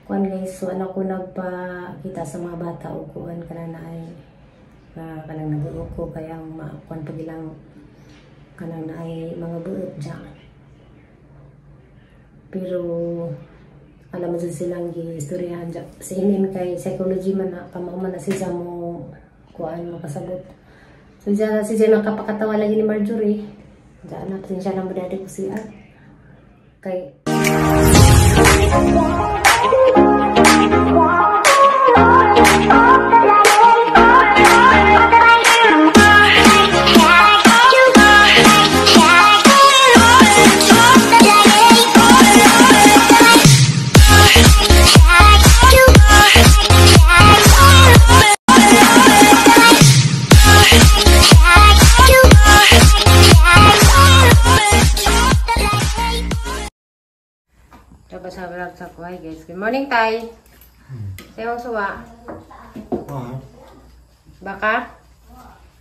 Kuan guys, so anak ko nagpakita sa mga bata og kuan kana na ay kanang nag-uko kaya ang kuan pag ilang kanang na ay mga buot dyan. Pero alam mo dyan silang gi-istoryahan dyan. Si MM kay psychology man na kamao man na siya mo kuan makasabot. So dyan si dyan nakapakatawa lagi ni Marjorie. Dyan na pasensya na mo dati ko siya. Kay hi guys. Good morning, Tay. Sayo suwa. Baka?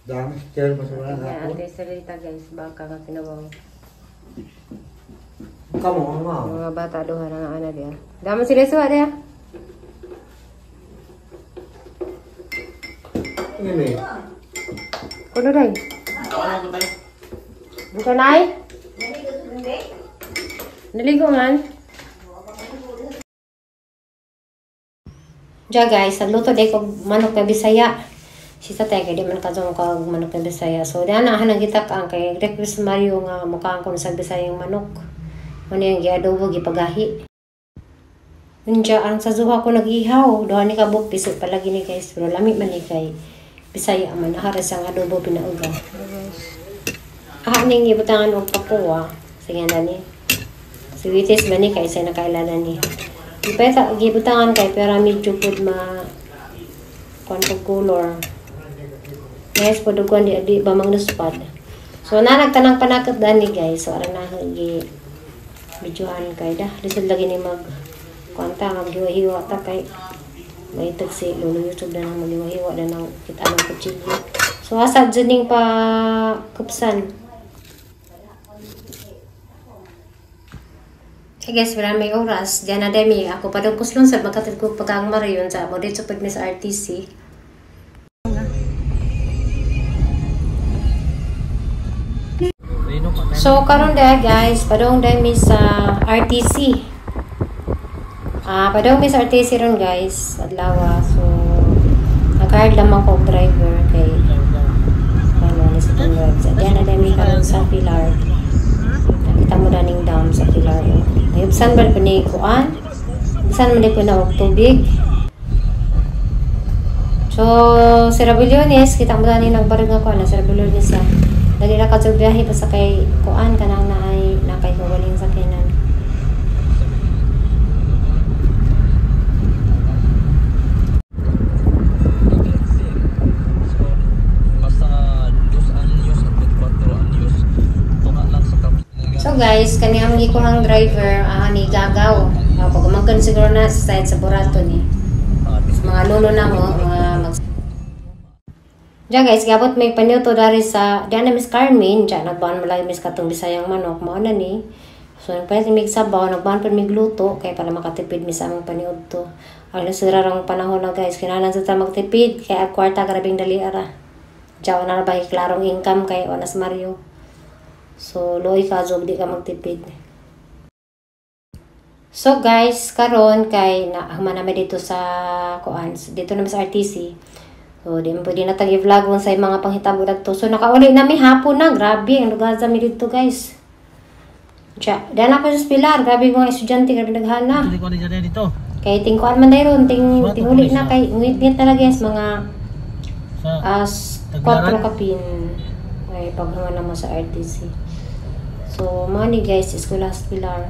Dami still masuwa na ako. Ate Sarita guys, baka nga tinabaw. Kamo nga. Mga bata duha na nga ana diya. Dami sila suwa diya. Ini. Kuno day. Buka nay? Naligo man. Diya guys, nagluto day ko manok na Bisaya. Si tatay kay di man kadtong kag manok na Bisaya. So diha na hanang gitak ang kay request Mario nga mukaang ko sa Bisayang manok. Mo ni ang giadobo gipagahi. Unya ang sa zuha ko nag-ihaw, duha ni ka buok piso palagi ni guys, pero lami man ni kay Bisaya man ahara sang adobo pinauga. Ah ning gibutangan og pakuwa. Sige na ni. Si Witis man ni kay sa nakailala ni. Ipeta gibutangan kay pero medyo pud ma kuan pug color. Guys, pud kuan di ba mangluspad. So na nagtanang panakot dani guys. So aran na gi videohan kay da lisod lagi ni mag kuan ta maghiwa-hiwa ta kay may si Lolo YouTube na nang maghiwa-hiwa na nang kita ng kutsilyo. So asa jud ning pa kupsan. Hey guys, wala may oras. Diyan na demi. Ako pa daw kuslon sa magkatid ko pagkang Marion sa amo dito pag sa RTC. So karon da guys, padong demi sa RTC. Padong mi sa RTC ron guys, adlaw. So nag-hire lamang ko og driver kay ano ni sa drive. Diyan na demi karon sa Pilar. Nakita mo daning dam sa Pilar. Nayubsan ba ni kuan? Bisan man ko na og tubig. So si Rabuliones, kita mo dani nagbarog nga kuan na si Rabuliones sa. Dali ra kadto biyahe basta kay kuan kanang naay nakay kawaling sakyanan. So guys, kani ang gikuhang driver ni Gagaw. Pag siguro na sa side sa Borato ni. Mga lolo na mo, mga mag. Diyan guys, gabot may panyuto dari sa diyan na Miss Carmen, diyan nagbaon malay Miss katong Bisayang manok, mao na ni. So nagpalit mig sabaw, nagbaon pa mig luto kay para makatipid mi sa among paniudto. Ang sira rang panahon na guys, kinahanglan sa ta magtipid kay ag kwarta grabing dali ara. Diyan na ba klarong income kay onas Mario. So loy ka jog di ka magtipid. So guys, karon kay na human namin dito sa kuan, dito naman sa RTC. So di mo pwede na tag i-vlog sa mga panghitabo dadto. So nakauli nami hapon na, grabe ang lugar sa mi dito guys. Tsa, dala ko sa Pilar, grabe mga estudyante, grabe naghana. Kay tingkuan man dayron, ting tinguli na kay ngit-ngit talaga guys mga as 4 kapin. Ay paghuman na mo sa RTC. So mga ni guys, Eskwelahan Pilar.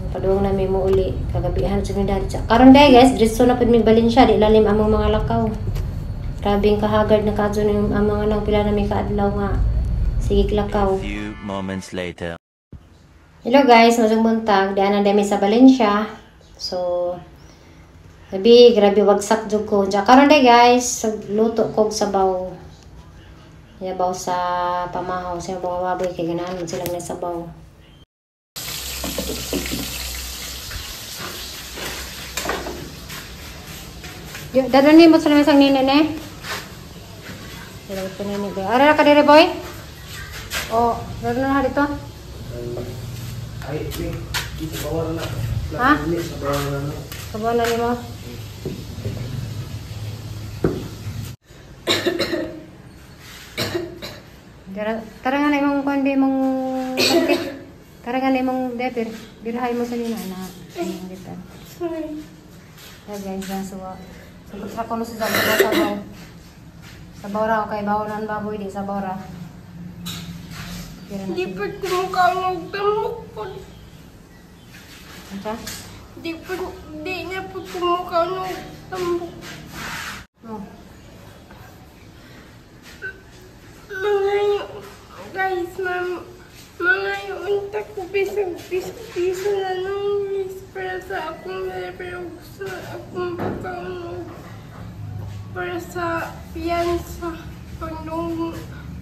Padung na may mo uli kagabihan sa mga dali. Karon day guys, diretso na pud mi Valencia, di lalim among mga lakaw. Grabing kahagard na kadto ning ang mga nang pila na mi kaadlaw nga sige lakaw. Few moments later. Hello guys, masong buntag, diana na dami sa Valencia. So gabi, grabe wagsak jud ko. Ja karon day guys, luto kog sabaw. Yabaw sa pamahaw sa mga baboy kay ganahan man silang nasabaw. Dadani mo sa lamesang nini ne. Dala ko nini be. Ara ka dire boy. Oh, dala na dito. Ay, sa bawah na. Ha? Sa bawah na. Sa bawah na nimo. Tara nga na imong kuan be imong sakit. Tara nga na imong depir. Birhay mo sa nina na. Dito. Sorry. Yeah, guys, na suwa. So, sa kuno sa sabaw. Sabaw ra kay bawonan baboy di sabaw ra. Di pa kumukha ng tambok po. Unsa? Di niya po kumukha ng tambok. Oh. Mga guys, ma'am, mga unta ko bisag piso na nung para sa akong pero sa akong pagkaon para sa piyansa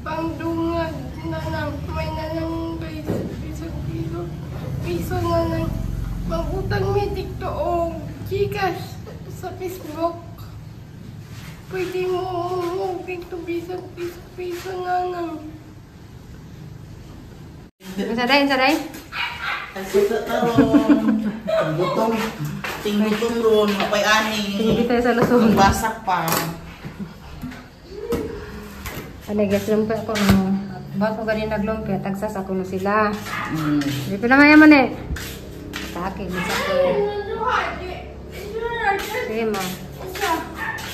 pangdungag na lang may na lang guys bisag piso na lang mangutang mi dito o GCash sa Facebook. Pwede mo mumugin to bisag piso na lang. Unsa day, unsa day? Gutom. Tinggutom ron, mapay ani. Tinggi tayo sa lusong. Basak pa. Ano guys, lumpia ko no. Bago gani naglumpia, tagsas ako no sila. Di pa naman yaman eh. Sa akin, sa akin. Sige mo.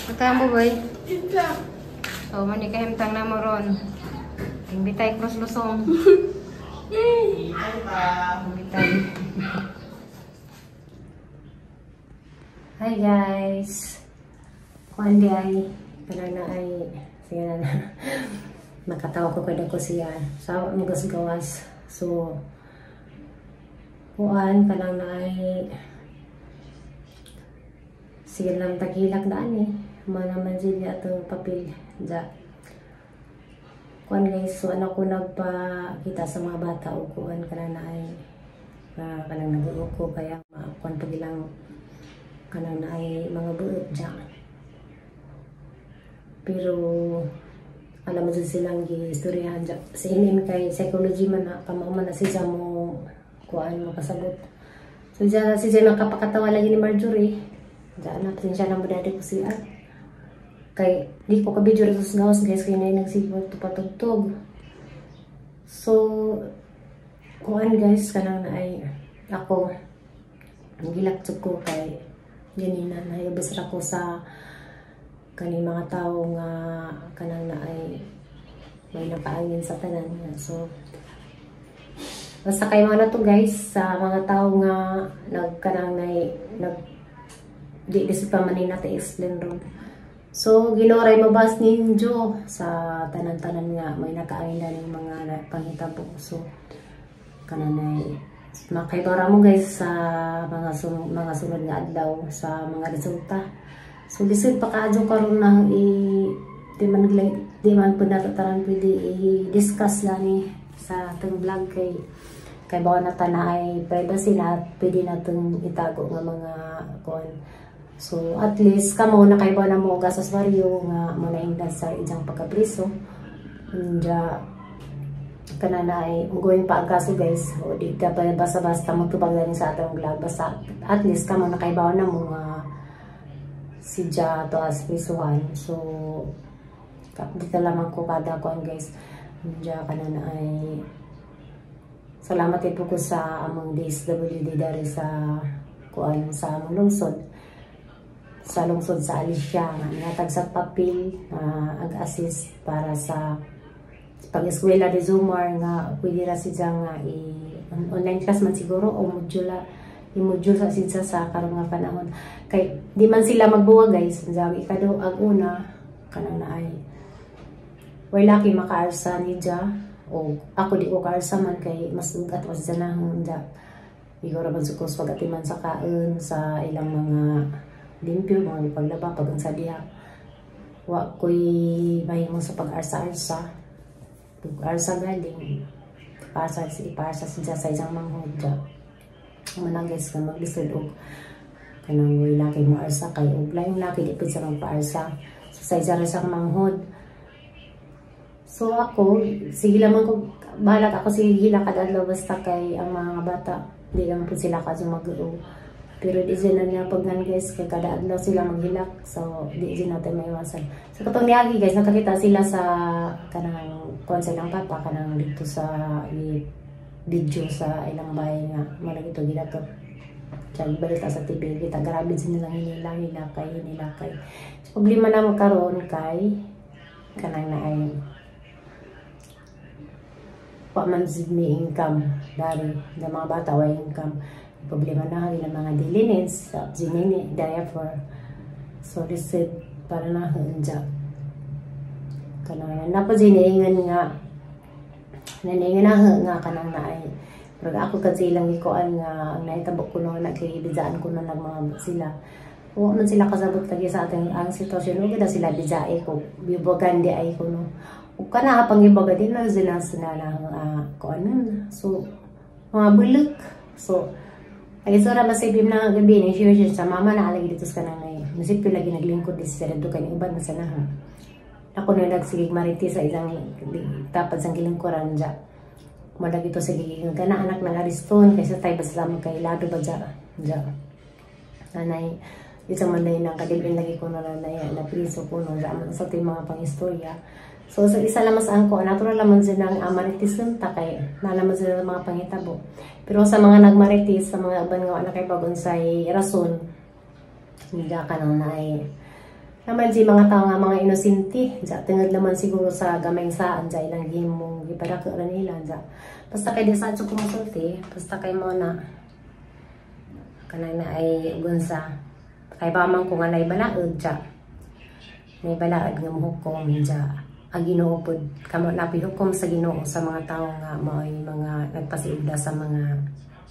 Ito ang buboy. So, manikahimtang na mo ron. Tingbi tayo cross lusong. Tingbi tayo. Hi guys. Kuan di ay kanang na ay sige na na. Makatawa ko kada ko siya sa mugas gawas. So kuan kanang na ay sige lang tagilak daan eh. Mana man sila atong papel ja. Kuan guys, so ano ko nagpakita sa mga bata o kuan kanang na ay kanang nag-uko kaya kuan pagilang kanang na ay mga buot dyan. Pero alam mo dyan silang gi-istoryahan dyan. Sa MM kay psychology man na kamao man na siya mo kuan makasabot. So dyan si dyan nakapakatawa lagi ni Marjorie. Dyan na pasensya na mo dati ko siya. Kay di ko ka-video rin sa gawas guys kay na nagsigwag tupatugtog. So kuan guys kanang na ay ako gilaktsog ko kay ganina nahibos ra ko sa kaning mga tao nga kanang na ay may nakaangin sa tanan. So basta kay mga na to guys sa mga tao nga nagkanang nay nag di pa man ni natin explain ron. So giloray mabas ninyo sa tanan-tanan nga may nakaangin na ning mga panghitabo. So kanang nay makaibara mo guys sa mga sunod nga adlaw sa mga resulta. So lisod pa kaadyo karon nang di man pud nato tanan pwede i-discuss lani sa atong vlog kay bawa na ta na ay privacy na pwede natong itago nga mga kuan. So at least kamo nakaibaw na mo og sa baryo nga mo naingdan sa ijang pagkapriso. Unya kana na ay ongoing pa ang kaso guys. O di ka pa basta-basta magtubag lang sa atong vlog. Basta at least kamo nakaibaw na mo nga si Ja to as prisuhan. So dito lamang ko kada kuan guys. Ja kana na ay salamat po ko sa among DSWD dari sa kuan sa among lungsod. Sa lungsod sa Alicia nga natag sa papel ag-assist para sa pag-eskwela ni Zumar nga pwede ra siya nga i-online class man siguro o module i-module sa siya sa karon nga panahon kay di man sila magbuwag guys. Ang ikado ang una kanang na ay wala kay makaarsa ni ja o ako di ko kaarsa man kay mas ugat pa siya na ja igora man sukos pagatiman sa kaon sa ilang mga limpyo mga paglaba pag unsa diha wa koy mahimo sa pag-arsa-arsa. Pag-arsa galing parsa si parsa siya sa isang manghod ja. Muna guys nga maglisod og Kanang way laki maarsa kay og laing laki di pud sa magpaarsa. So sa isa ra sa manghod. So ako, sige lamang ko bahalag ako sige gila kada adlaw basta kay ang mga bata di lang po sila kadto mag. Pero di sila niya pagnan guys kay kada adlaw sila maghilak, so di din natin maiwasan. So katong niagi guys, nakakita sila sa kanang kuan sa ilang papa kanang dito sa video sa ilang bahay nga malagi ito gidato. Tsaka balita sa TV, kita grabe din nilang hinila, hinakay, hinilakay. So, problema na mo karon kay kanang na ay wa man jud may income dari na mga bata wa income. Problema na rin ang mga daily needs sa ginini diaper. So this is para na hunja. Kanang na pa giniingan nga naningan na nga kanang na ay pero ako kasi ilang gikuan nga ang nahitabo ko no na kay bidaan ko na nagmamabot sila. Wa man sila kasabot lagi sa ating ang sitwasyon ug na sila bijae ko bibogan di ay ko no. Ug kana pangibaga din na sila sila kuanan. So mga bulok. So ay so ra masibim na gabi ni share sa mama na alagi dito sa kanang masip ko lagi naglingkod di sa dito kay uban man sa naha. Ako na nagsigig mariti sa isang tapad sang gilingkuran dya. Malagi ito sa giging kana anak ng Ariston kaysa tayo basta mo kay lado ba dya dya. Nanay isang manay nang kadilin lagi ko na nanay na priso ko no dya man sa ating mga pangistorya. So sa isa lamas ang ko natural laman sila ang amaritism ta kay nalaman sila ng mga pangitabo. Pero sa mga nagmaritis sa mga uban nga anak kay bagon say rason hindi ka nang naay naman si mga tao nga mga inosente dya tungod naman siguro sa gamay saan dya ilang gimong gipadako ra nila dya basta kay di sa adto kumusulti basta kay mo na kanang na ay gunsa kay ba man ko nga nay balaod dya nay balaod nga mohukom dya ang Ginoo pod kamo napi hukom sa Ginoo sa mga tao nga maoy mga nagpasiugda sa mga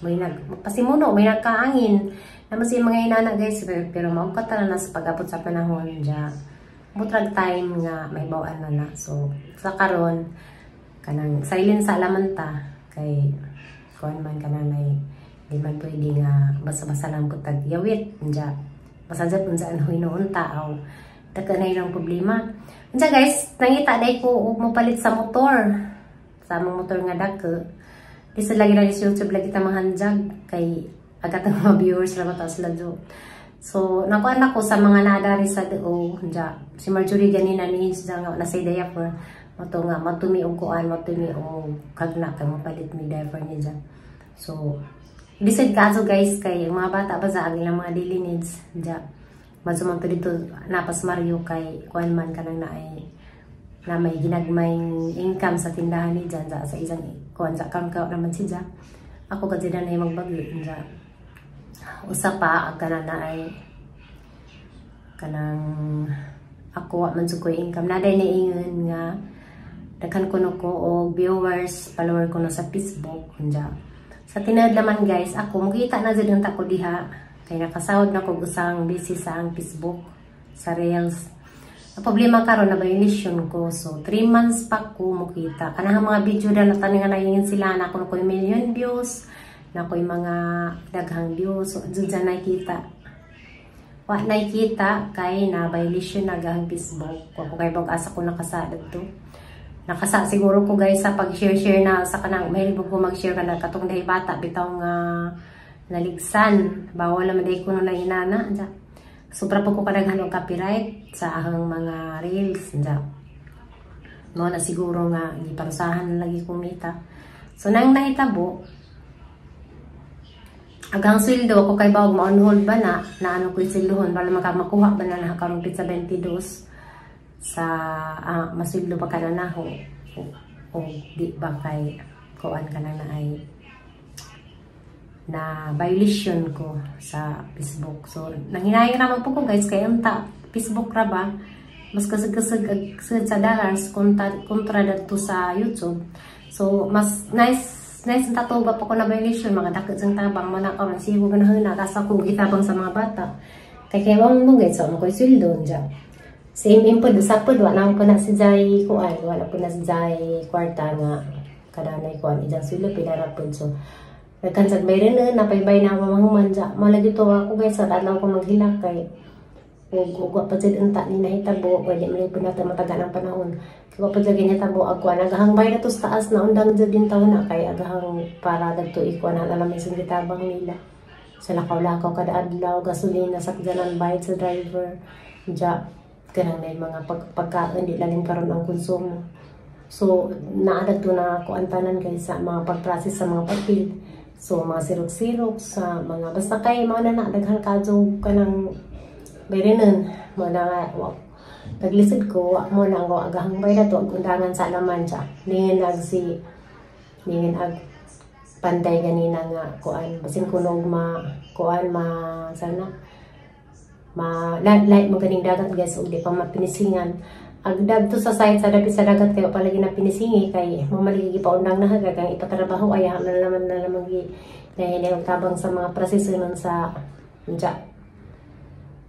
may nagpasimuno may nagkaangin naman si mga inana guys pero maugkat na na sa pag-abot sa panahon dya butrag time nga may bawaan na na. So sa karon kanang silent sa alaman ta kay kuan man kanang nay di man pwede nga basta-basta lang putag yawit dya basta dyan kung saan hinuon tao daghan na ilang problema. Unsa guys, nangita day ko og mopalit sa motor. Sa among motor nga dako. Di sa lagi na sa YouTube lagi ta mahanjag kay agat ang mga viewers ra ba sila do. So nakuan nako sa mga nadari sa do unja si Marjorie ganina ni sa nga nasa diaper mato nga matumi og kuan matumi og kagna kay mopalit mi diaper niya. So bisag kaso guys kay mga bata ba sa ang ilang mga daily needs unja madsuman to dito napas Mario kay kuan man kanang naay na may ginagmayng income sa tindahan ni dyan sa isang kuan sa kangkaw naman si dyan. Ako kasi na na magbagyo dyan. Usa pa kanang naay kanang ako wa man ko income na day naingon nga daghan kuno ko og viewers follower ko no sa Facebook dyan. Sa tinuod naman guys ako mukita na jud unta ko diha kay nakasahod na ko usang busy sa ang Facebook sa Reels. Ang problema karon na violation ko. So 3 months pa ko mukita. Kanang mga video na nataningan na yun sila na ako ko'y million views, na ko'y mga daghang views. So dyan dyan nakita. Wa nakita kay na violation na gahang Facebook. Wa ko kay bag-asa ko nakasa dito. Nakasa siguro ko guys sa pag-share-share na sa kanang mahilig ko mag-share kana katong dahi bata bitaw nga naligsan bawal naman day kuno na inana dya. Sobra po ko kadaghan og copyright sa ahang mga reels dya. No na siguro nga giparusahan lagi kumita. So nang nahitabo agang sweldo ako kay bawag ma-on hold ba na na ano ko sweldohon para makamakuha ba na nakakarong pizza 22 sa masweldo ba ka na naho o di ba kay kuan ka na na ay na violation ko sa Facebook. So, nanghinayang naman po ko guys, kay unta Facebook ra ba, mas kasag-kasag sa dollars kontra dadto sa YouTube. So, mas nice ang tatuga pa ko na violation, mga dakot sang tabang, mana ka man, sigo ganahan na, kasa ko gitabang sa mga bata. Kay kaya mo guys, so, mo ko'y sweldo dyan. Same input, usapod, wala po na si Jai kuan, wala po na si Jai kwarta nga, kadanay kuan, ijang sweldo, pinarapod. So, Nagkan sa bayran na napaybay na ako mahuman ja. Malagi to ako guys sa adlaw ko maghilak kay ug ug pa jud unta ni nahitabo kay di man pud nato matagal ang panahon. Kay wa pa jud ginahitabo ag kuan agahang bayad to sa taas na undang jud din taon na kay agahang para dagto ikuan na alam sa gitabang nila. Sa lakaw-lakaw kada adlaw gasolina sa jalan bayad sa driver. Ja kanang may mga pagkaon di lalim karon ang konsumo. So naa dagto na kuan tanan guys sa mga pag-process sa mga papel. So mga sirok-sirok sa mga basta kay mga na daghan kadyo kanang bayranon mo na wa naglisod ko wa mo na ang agahang bayra to ag undangan sa laman siya ningin ag si ningin ag panday ganina nga kuan basin kunog ma kuan ma sana ma light mo ganing dagat guys ug di pa mapinisingan ag dagto sa site sa dapit sa dagat kayo palagi na pinisingi kay mamaligi paundang na kay kang ipatrabaho ay na naman na naman gi nahinay tabang sa mga proseso nun sa unja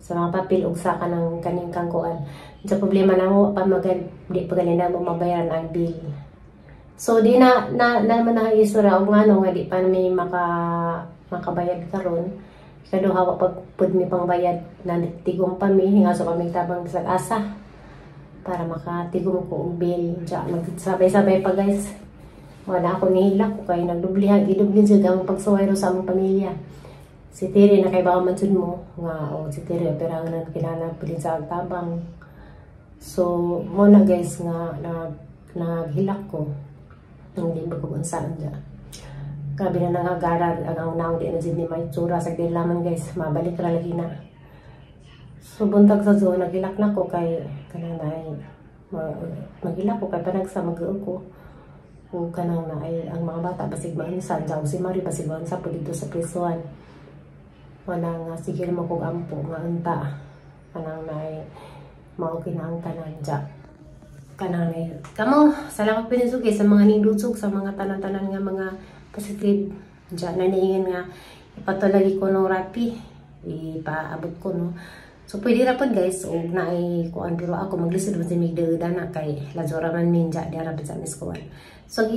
sa mga papel ug sa kanang kaning kang kuan sa problema na mo pa magan di pa gani na mo mabayaran ang bill. So di na na naman na isura og ngano nga di pa mi makabayad karon kaduha wa pag pud mi pangbayad na tigom pa mi hingaso kami tabang bisag asa para makatigom ko og bill. Ja magsabay-sabay pa guys. Wala ako nihilak ko kay nagdublihan gidublin jud ang pagsuway ro sa among pamilya. Si Tere na kay baka man jud mo nga o si Tere pero ang kinahanglan pud sa tabang. So mo na guys nga naghilak ko nang di ba ko unsaan ja. Grabe na nangagarar ang naong di na jud ni may tsura sa laman guys, mabalik ra lagi na. So buntag sa zone naghilak na ko kay kanang naay maghilak ko kay panagsa mag-uo ko. O kanang naay ang mga bata basig maunsan ja si Mari basig maunsa po dito sa prisuan. Wala nga sige mo kog ampo nga unta kanang naay mao kinaang tanan ja. Kanang naay kamo salamat pinisugay sa mga nindusog sa mga tanan-tanan nga mga positive ja na niingon nga ipatulagi ko no rapi ipaabot ko no. So pwede ra pod guys og naay kuan pero ako maglisod man si migdada na kay lazora man minja di ra sa mis kuan. So ag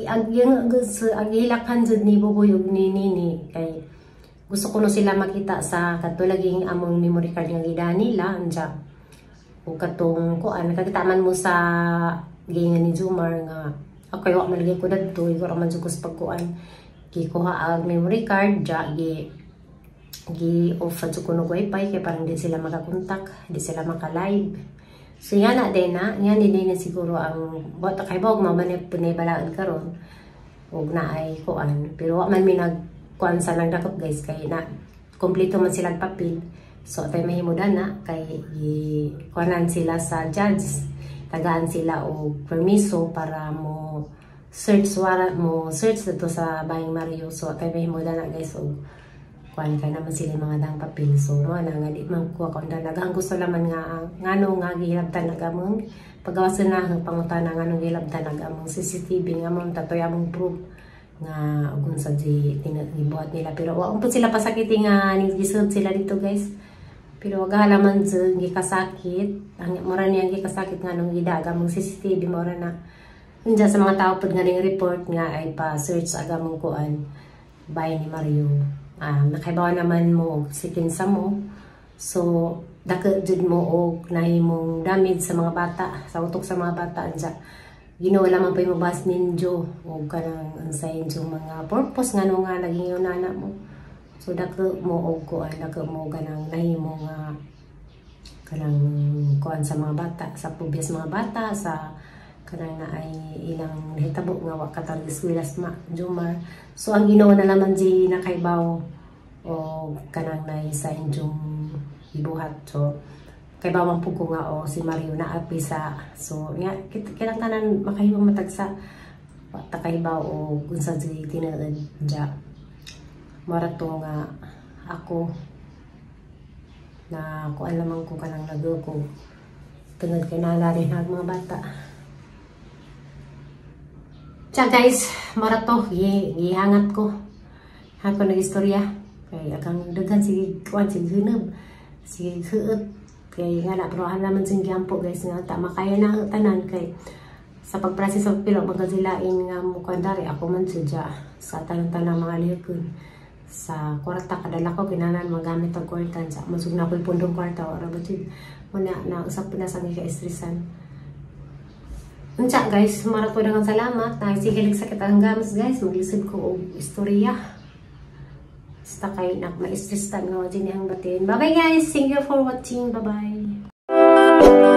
ag ag gihilakan jud ni Buboy ug ni Nini kay gusto ko no sila makita sa kadto laging among memory card nga gidahan nila anja ug katong kuan nakakita man mo sa giingan ni Jumar nga ako wa man lagi ko dadto igor man jud ko sa pagkuan gikuha ang memory card ja gi off jud ko no wifi kay parang di sila makakontak, di sila maka-live. So yan na din na, yan din na siguro ang bata kay bog mamanip punay balaan karon ug naay kuan pero wa man mi nagkuan sa nagdakop guys kay na kompleto man silang papel. So atay mahimo na kay kuanan sila sa judge, tagaan sila og permiso para mo search warrant mo search dito sa bayang Mario. So atay mahimo na guys og kuan kay naman sila mga dang papel. So mo na nga di man kuha ko daghang gusto laman nga ngano nga gihilabtan nagamong pagawas na ang pangutana ngano gihilabtan nagamong CCTV nga mo tatoy among proof nga ug unsa di gibuhat nila pero wa pud sila pasakiti nga ni gisud sila dito guys. Pero wag halaman jud gikasakit ang mura niyang gikasakit nga nung gidaga mong CCTV mura na unja sa mga tao pud nga ning report nga ay pa search agamong kuan bay ni Mario. Nakaibaw naman mo si kinsa mo. So dako jud mo og nahimong damage sa mga bata, sa utok sa mga bata anja. Ginoo lamang pa mo bas ninjo og kanang unsay injo mga purpose ngano nga naging nana mo. So dako mo og kuan dako mo ganang nahimo nga kanang kuan sa mga bata, sa pubiyas mga bata, sa kanang na ay ilang nahitabo nga wa katang eskwela ma Jumar. So ang Ginoo na laman di nakaibaw o kanang nay sa inyong ibuhat. So kaibaw ang pugo nga o si Mario na api sa so nga kitang tanan makahimong matagsa wa ta kaibaw o unsa di tinuod ja. Mara to nga ako na kuan lamang ko kanang nago ko tungod kay naalala na ang mga bata. Tsa guys, mara to gihangat ko. Hangat ko nag-istorya kay akang daghan sige kuan sige hunab sige huot kay nga na pero naman sing gyampo guys nga ta makaya na tanan kay Sa pagprocess sa pilo magkazilain nga mukandari ako man sudya sa tanan-tanang mga lihokon sa kwarta kadala ko kinahanglan magamit ang kwarta sa masug na ako'y pundong kwarta ora ba jud muna na usap na sa ka-stressan. Unsa guys, mara ko daghang salamat. Na sige sakit ang gamas guys, maglisod ko og istorya. Basta kay nak ma-stress ta nga wajin ang batin. Bye bye guys. Thank you for watching. Bye bye.